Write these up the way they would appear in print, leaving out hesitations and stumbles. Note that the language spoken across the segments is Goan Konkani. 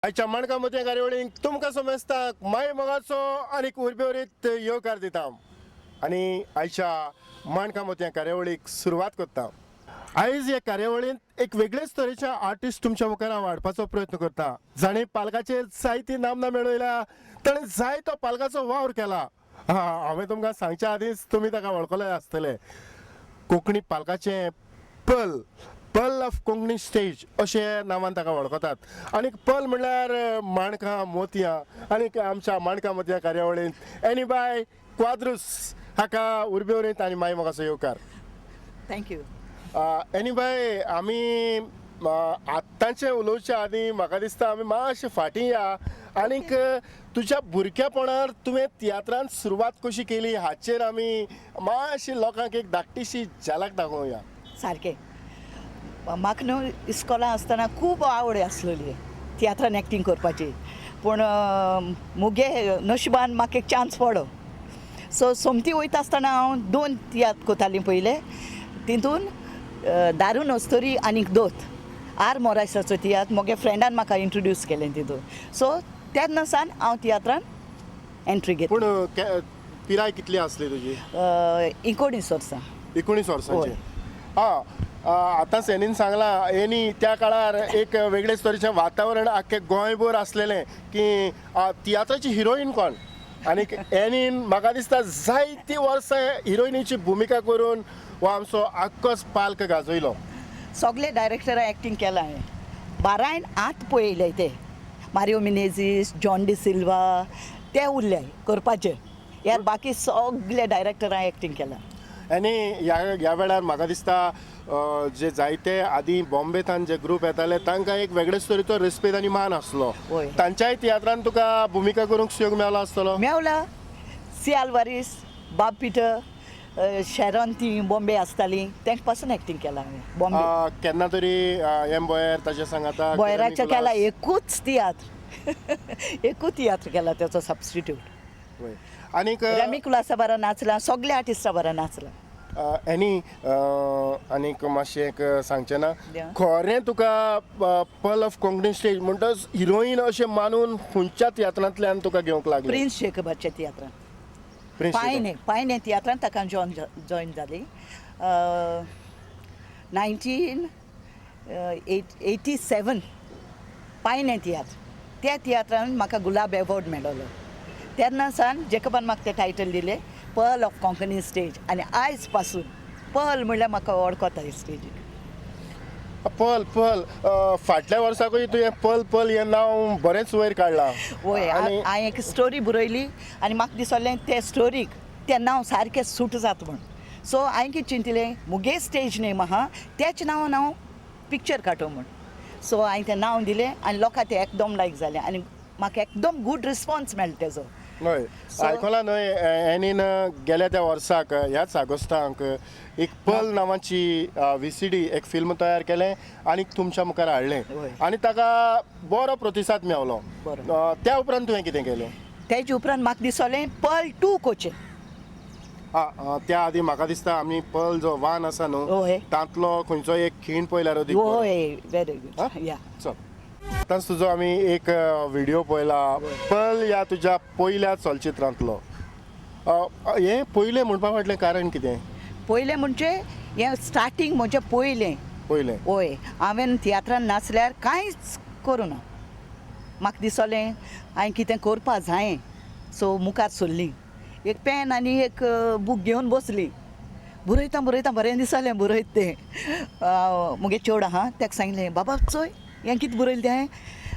आयच्या माणका मोतयां कार्यावळींक तुमकां समेस्ताक माय मोगाचो आनीक उर्बेवरीत येवकार दिता आनी आयच्या माणका मोतयां कार्यावळीक सुरवात करता. आयज ह्या कार्यावळींत एक वेगळेच तरेचे आर्टिस्ट तुमच्या मुखार हांव हाडपाचो प्रयत्न करता, जाणें पालकाचेर जायती नामना मेळयल्या, ताणें जायतो पालकाचो वावर केला. हा, हांवें तुमकां सांगच्या आदींच तुमी ताका वळखले आसतले. Konkani पालकाचें pearl, pearl of Konkani stage अशें नांवान ताका वळखतात. आनी पल म्हणल्यार माणकां मोतयां. आनी आमच्या माणकां मोतयां कार्यावळींत एनीबाय क्वाद्रुस हाका उर्बेवरीत आनी माय मोगाचो येवकार. Thank you. एनीबाय, आमी आत्तांचें उलोवच्या आदीं म्हाका दिसता आमी मातशें फाटीं या आनीक तुज्या भुरगेपणार तुवें तियात्रान सुरवात कशी केली हाचेर आमी मातशी लोकांक एक धाकटीशी झलक दाखोवया. सारकें, म्हाका न्हू इस्कोलान आसतना खूब आवड आसलेली तियात्रान एक्टींग करपाची, पूण मुगे नशिबान म्हाका एक चान्स पडलो. सो सोमती वयता आसतना हांव दोन तियात्र कोतालीं पयले, तितून दारून अस्तोरी आनीक दोत आर मोरायसाचो तियात्र म्हगे फ्रेंडान म्हाका इंट्रोड्यूस केलें तितून. सो तेन्ना सान हांव तियात्रान एंट्री घेतली. पूण पिराय कितली आसली तुजी? 19 वर्सां. 19 वर्सांची. हा, आतां सेनीन सांगलां, एनी त्या काळार एक वेगळेच तरेचें वातावरण आख्खें गोंयभर आसलेलें की तियात्राची हिरोईन कोण. आनीक एनीन म्हाका दिसता जायतीं वर्सां हिरोईनीची भुमिका करून हो आमचो आख्खोच पाल्क गाजयलो. सगळे डायरेक्टरां एक्टींग केलां हांवें, बारायन आत पळयले ते मारियो मिनेझीस, जॉन डी सिल्वा ते उरले करपाचे, यार बाकी सगळे डायरेक्टरां एक्टींग केलां. आनी ह्या वेळार म्हाका दिसता जे जायते आदीं बॉम्बेंतान जे ग्रूप येताले तांकां एक वेगळेच तरेचो रेस्पेद आनी मान आसलो. तांच्याय तियात्रान तुका भुमिका करूंक सुयोग मेळ्ळो आसतलो. मेवला. सी आलवारीस, बाब पिटर, शेरॉन, ती बॉम्बे आसताली तांकां पासून एक्टींग केलां हांवें बॉम्बे. केन्ना तरी एम बोयर ताच्या सांगाता? बोयराचें केला एकूच तियात्र, एकूच तियात्र केला तेचो सबस्टिट्यूट. आनीक रेमी कुलासा बारा नाचला, सगल्या आर्टिस्टा बारा नाचला. एनी, आनीक मातशें एक सांगचें ना, खरें तुका पर्ल ऑफ कोंकणी स्टेज म्हणटच हिरोईन अशें मानून खंयच्या तियात्रांतल्यान तुका घेवंक लागले? प्रिन्स जेकबाच्या तियात्रान. पायने पायने तियात्रान ताका जॉयन जाली 1987, पायने तियात्र. त्या तियात्रान म्हाका गुलाब एवॉर्ड मेळोलो. तेन्ना सान जेकबान म्हाका तें टायटल दिलें पर्ल ऑफ कोंकणी स्टेज, आनी आयज पासून पर्ल म्हणल्यार म्हाका वळखता स्टेजीक. पर्ल पर्ल, फाटल्या वर्साकूय तुवें पर्ल पर्ल हें नांव बरेंच वयर काडलां. वय, हांवें एक स्टोरी बरयली आनी म्हाका दिसलें ते स्टोरीक तें नांव सारकें सूट जाता म्हूण. सो हांवें कितें चिंतलें, मुगे स्टेज नेम आहा तेच नांवान हांव पिक्चर काडूं म्हूण. सो हांवें तें नांव दिलें आनी लोकांक तें एकदम लायक जालें आनी म्हाका एकदम गूड रिस्पोन्स मेळ्ळो तेजो. हय, आयकलां न्हय एनीन गेल्या त्या वर्साक ह्याच ऑगस्टाक एक पर्ल नांवाची VCD एक फिल्म तयार केलें आनी तुमच्या मुखार हाडलें आनी ताका बरो प्रतिसाद मेवलो. त्या उपरांत तुवें कितें केलें? तेजे उपरांत म्हाका दिसलें पर्ल 2 कोचें. त्या आदीं म्हाका दिसता आमी पर्ल जो 1 आसा न्हू तांतलो खंयचो एक खीण पळयल्यार. हय, व्हेरी गुड. या चल, आतांच तुजो आमी एक व्हिडियो पळयला पर्ल ह्या तुज्या पयल्या चलचित्रांतलो. हें पयलें म्हणपा फाटलें कारण कितें? पयलें म्हणजे हें स्टार्टींग म्हजें पयलें. पयलें. हय, हांवें तियात्रान नाचल्यार कांयच करूं ना. म्हाका दिसलें हांवें कितें करपा जायें. सो मुखार सरली, एक पेन आनी एक बूक घेवन बसली, बरयता बरयता बरें दिसलें बरयत तें. मुगे चेडो आहा ताका सांगलें, बाबा चोय हें कितें बरयलें तें.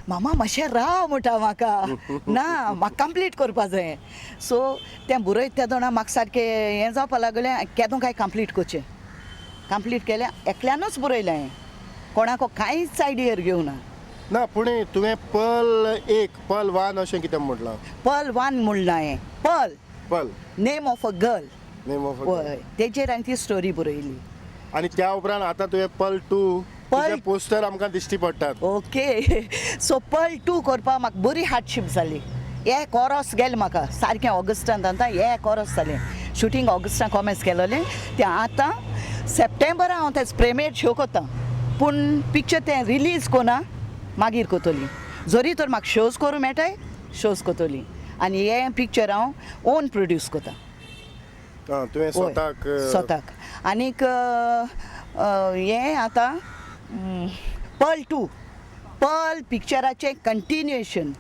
मामा मातशें राव म्हणटा म्हाका, ना म्हाका कंप्लीट करपा जाय. सो तें बरयत तेदोना म्हाका सारकें हें जावपा लागलें, केदो काय कंप्लीट करचें. कंप्लीट केलें, एकल्यानूच बरयलें हांवें, कोणाको कांयच आयडियर घेवना. ना, पूण तुवें पर्ल 1 पर्ल 1 अशें कितें म्हटलां? पर्ल 1 म्हणलां हांवें. Pearl, pearl name of a girl. Name of a girl. हय, तेजेर हांवें ती स्टोरी बरयली. आनी त्या उपरांत आतां तुवें पर्ल 2 पर्ल पोस्टर आमकां दिश्टी पडटात. ओके, सो पर्ल 2 करपाक म्हाका बरी हार्डशीप जाली. एक वरोस गेलें म्हाका सारकें ऑगस्टान, आतां एक वरोस जालें शुटींग ऑगस्टान कॉमेस केलोलें तें. आतां सप्टेंबरा हांव तें प्रेमियर शो करता, पूण पिक्चर तें रिलीज कोना मागीर करतली. जरी तर म्हाका शोज करूं मेळटाय शोज करतली आनी हें पिक्चर हांव ओन प्रोड्यूस करता. तुवें स्वताक स्वताक. आनीक हें आतां पर्ल 2 पर्ल पिक्चराचें कंटिन्युएशन.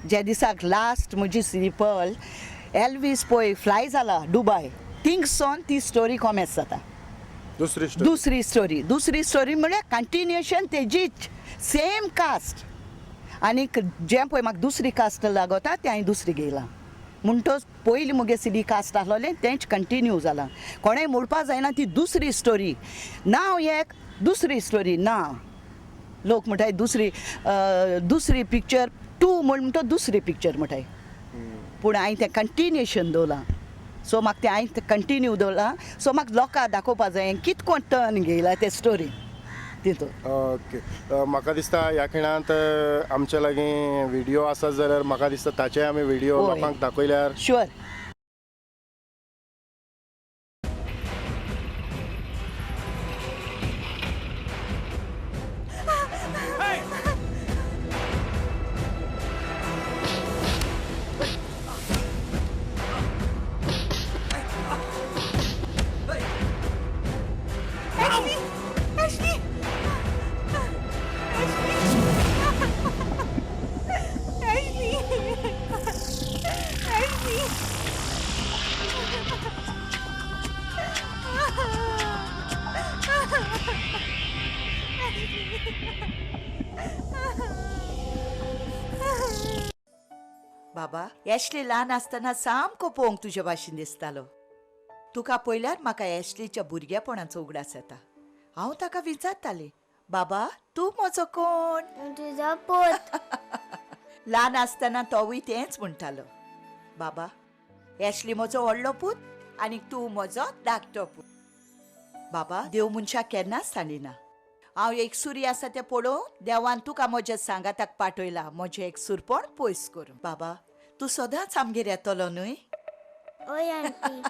ज्या दिसाक लास्ट म्हजी सी पर्ल एल्वीस पळय फ्लाय जाला दुबाय थिंगसोन ती स्टोरी कॉमेस जाता. दुसरी स्टोरी. दुसरी स्टोरी, दुसरी स्टोरी म्हळ्यार कंटिन्युएशन तेजीच सेम कास्ट. आनीक जें पळय म्हाका दुसरी कास्ट लागता तें हांवें दुसरी घेयलां. म्हणटच पयलीं मुगे सिडी कास्ट आसलोलें तेंच कंटिन्यू जालां. कोणें म्हणपा जायना ती दुसरी स्टोरी नांव एक दुसरी स्टोरी ना. लोक म्हणटाय दुसरी दुसरी पिक्चर 2 म्हण म्हणटा दुसरी पिक्चर म्हणटाय, पूण हांवें तें कंटिन्युएशन दवरलां. सो म्हाका तें हांवें कंटिन्यू दवरलां. सो म्हाका लोकांक दाखोवपा जाय कितको टर्न घेयला ते स्टोरी तितून. ओके, म्हाका दिसता ह्या खिणांत आमचे लागीं व्हिडियो आसा जाल्यार म्हाका दिसता ताचे आमी व्हिडियो लोकांक दाखयल्यार शुअर. बाबा एशली ल्हान आसतना सामको पळोवंक तुजे भाशेन दिसतालो. तुका पळयल्यार म्हाका एशलीच्या भुरगेपणाचो उगडास येता. हांव ताका विचारतालें, बाबा तूं म्हजो कोण? तुजो पूत. ल्हान आसतना तोवूय तेंच म्हणटालो, बाबा एशली म्हजो व्हडलो पूत आनी तूं म्हजो धाकटो पूत. बाबा देव मनशाक केन्नाच सांडिना. हांव एक सुरी आसा तें पळोवन देवान तुका म्हज्या सांगाताक पाठयला म्हजें एक सुरपण पयस करूं. बाबा तूं सदांच आमगेर येतलो न्हय? ओय आंटी.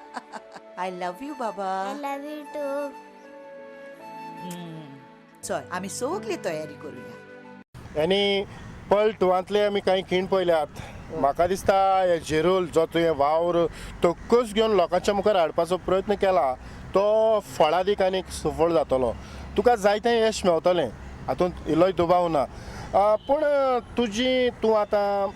I love you बाबा. I love you too. चल आमी सगली तयारी करुया. आनी पर्ल 2 आमी कांय खीण पळयल्यात. म्हाका दिसता हे जेरोल जो तुवें वावर तक्कच घेवन लोकांच्या मुखार हाडपाचो प्रयत्न केला तो फळादीक आनी सफळ जातलो. तुका जायतें यश मेवतलें हातूंत इल्लोय दुबाव ना. पूण तुजी तूं आतां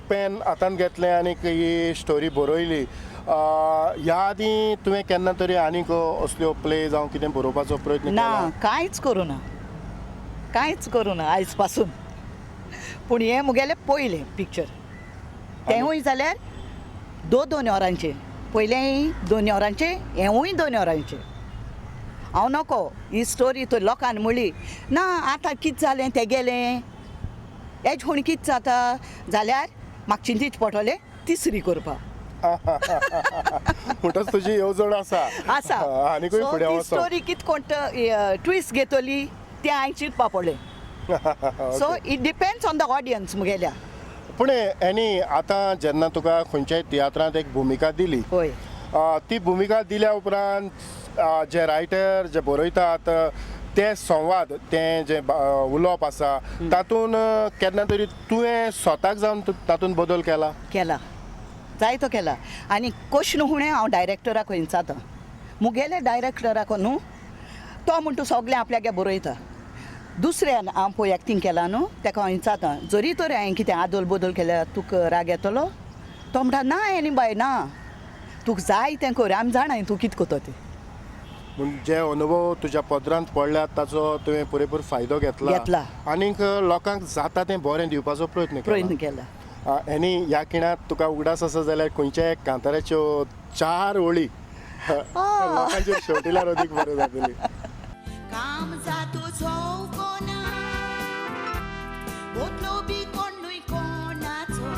पेन हातांत घेतलें आनी ही स्टोरी बरयली, ह्या आदीं तुवें केन्ना तरी आनीक असल्यो प्ले जावं कितें बरोवपाचो प्रयत्न केला? ना, कांयच करूं ना, कांयच करूं ना आयज पासून. पूण हें मुगेलें पयलें पिक्चर, तेंवूय जाल्यार 2-2 वरांचें. पयलें 2 वरांचें, हेंवूय 2 वरांचें. हांव नको ही स्टोरी तर लोकांनी म्हणली ना आतां कितें जालें तेगेलें हेज खूण कितें जाता जाल्यार म्हाका चिंतीच पडटलें तिसरी करपाक. म्हणटच तुजी येवजण आसा आसा आनीकूय फुडें वचप. स्टोरी कितें कोण ट्विस्ट घेतली तें हांवें चिंतपा पडलें. So it depends on the audience मुगेल्या. पूण एनी आतां जेन्ना तुका खंयच्याय तियात्रांत एक भुमिका दिली, हय, ती भुमिका दिल्या उपरांत जे रायटर जे बरयतात ते संवाद ते जे उलोवप आसा तातूंत केन्ना तरी तुवें स्वताक जावन तातूंत बदल केला? केला, जायतो केला. आनी क्वेश्चन हुणें हांव डायरेक्टराक विचारता. मुगेले डायरेक्टराक न्हू तो म्हणटा सगळें आपल्यागे बरयता. दुसऱ्यान हांव पळय एक्टींग केला न्हू तेका हांव विचारता, जरी तर हांवें कितें आदल बदल केल्यार तुका राग येतलो? तो म्हणटा ना एनी बाय ना, तुका जाय तें कर, आमी जाणा तूं कितें करता तें. पूण जे अनुभव तुज्या पदरांत पडल्यात ताचो तुवें पुरेपूर फायदो घेतला आनीक लोकांक जाता तें बरें दिवपाचो प्रयत्न केला. आनी ह्या खिणांत तुका उगडास आसा जाल्यार खंयच्याय कांताराच्यो 4 ओळी लोकांचेर शेवटिल्यार अदीक बरें जातली. काम जातो कोना बोतलो बी कोणूय कोणाचो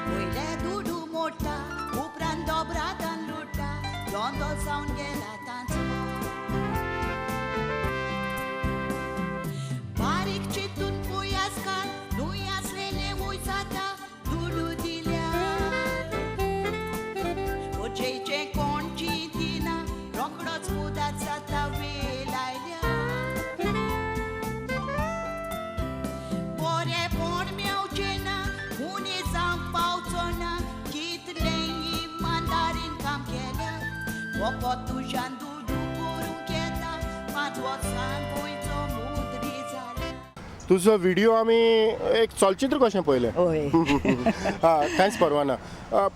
पयले दुडू मोडटा उपरांत दोबरातान लुट्टा दोंदो जावन गेला तांचो. बारीक चिंतून पळय आजकाल न्हूय आसलेले वय जाता दुडू दिल्यार वजेचें कोण चिंतिना रोकडोच मुदात जाता वेळ आयल्या. वखद तुज्यान दुडू करूंक येता, 5 वर्सां गोंयचो मुंत्री जाल्यार. तुजो व्हिडिओ आमी एक चलचित्र कशें पळयलें. हय. हा, कांयच परवा ना.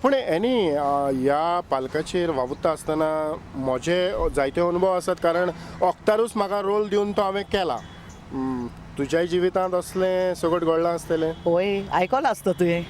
पूण एनी, ह्या पालकाचेर वावुरता आसतना म्हजे जायते अनुभव आसात, कारण वखदारूच म्हाका रोल दिवन तो हांवें केला. तुज्याय जिवितांत असलें सगट घडलां आसतलें. हय, आयकलां आसतो तुवें.